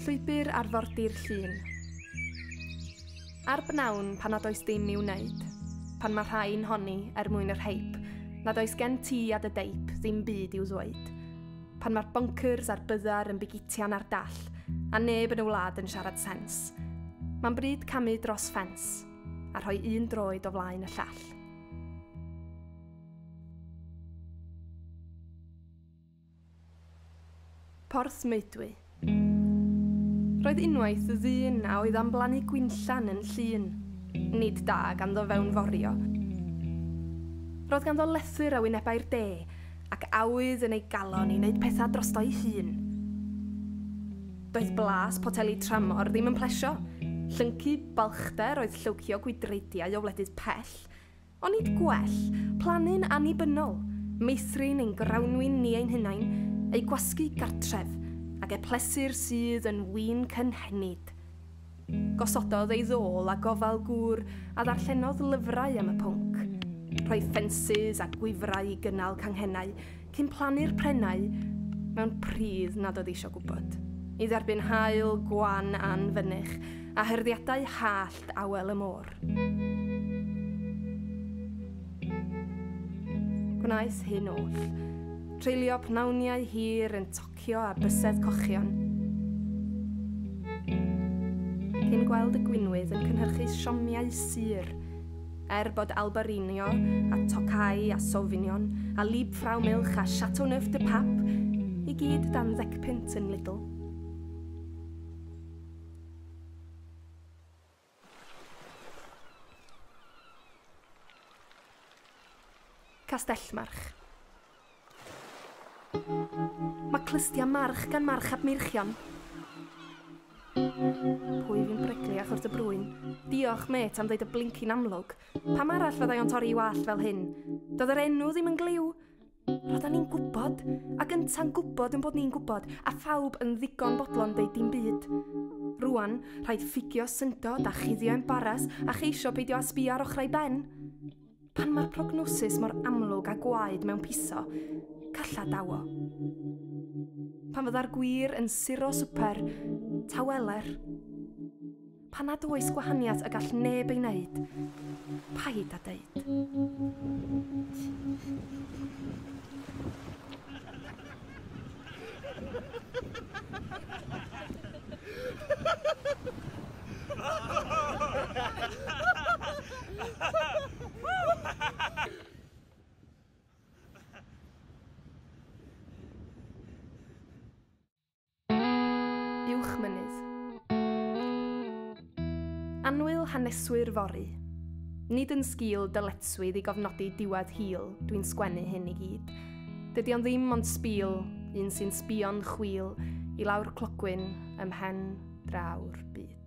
Llwybr arfordir Llŷn. Ar bnawn pan nad oes dim i'w wneud, pan mae rhai'n honni er mwyn yr heip, nad oes gen ti a dy deip ddim byd i'w ddweud. Pan mae'r bonkers a'r byddar yn bigitian ar dall, a neb yn y wlad yn siarad sens. Mae'n bryd camu dros ffens, a rhoi un droed o flaen y llall. Porth Meudwy. Roedd unwaith y ddyn a oedd am blannu gwinllan yn Llŷn. Nid da ganddo fewnforio. Roedd ganddo lethr a wynebau'r de, ac awydd yn ei galon i wneud pethau drosto'i hun. Doedd blas poteli tramor ddim yn plesio. Llyncu balchder oedd llywcio gwydreidiau o wledydd pell. Ond nid gwell, plannu'n annibynnol, meithrin ein grawnwin ni ein hunain, ei gwasgu gartref, ac eplesur sydd yn win cynhenid. Gosododd ei ddôl a gofal gŵr a ddarllenodd lyfrau am y pwnc. Rhoi ffensys a gwifrau i gynnal canghennau cyn plannu'r prennau mewn pridd nad oedd eisiau gwybod. I dderbyn haul gwan anfynych a hyrddiadau hallt awel y môr. Gwnaeth hyn oll. Treulio pnawniau hir yn tocio a bysedd cochion. Cyn gweld y gwinwydd yn cynhyrchu siomiau sur, er bod Albarino a Tokai a Sauvignon a Liebfraumilch a Chateauneuf de Pape i gyd dan 10 punt yn Lidl. Castellmarch. Mae clustia march gan march ap Meirchion. Pwy fi'n bregliach wrth y brwyn? Diolch, mêt, am ddeud y blincin amlwg. Pam arall fyddai o'n torri i wallt fel hyn? Doedd yr enw ddim yn gliw. Roeddan ni'n gwybod, ac ynta'n gwybod yn bod ni'n gwybod, a phawb yn ddigon bodlon deud dim byd. Rwan, rhaid ffugio syndod a chuddio embaras a cheisio peidio â sbio ar ochrau ben. Pan mae'r prognosis mor amlwg a gwaed mewn piso, calla dawo. Pan fydda'r gwir yn suro swper, taweler. Pan nad oes gwahaniaeth y gall neb ei wneud, paid â deud. Uwchmynydd. Annwyl haneswyr fory. Nid yn sgil dyletswydd i gofnodi diwedd hil, dwi'n sgwennu hyn i gyd. Dydy o'n ddim ond sbîl, un sy'n sbio'n chwil i lawr clogwyn ym mhen draw'r byd.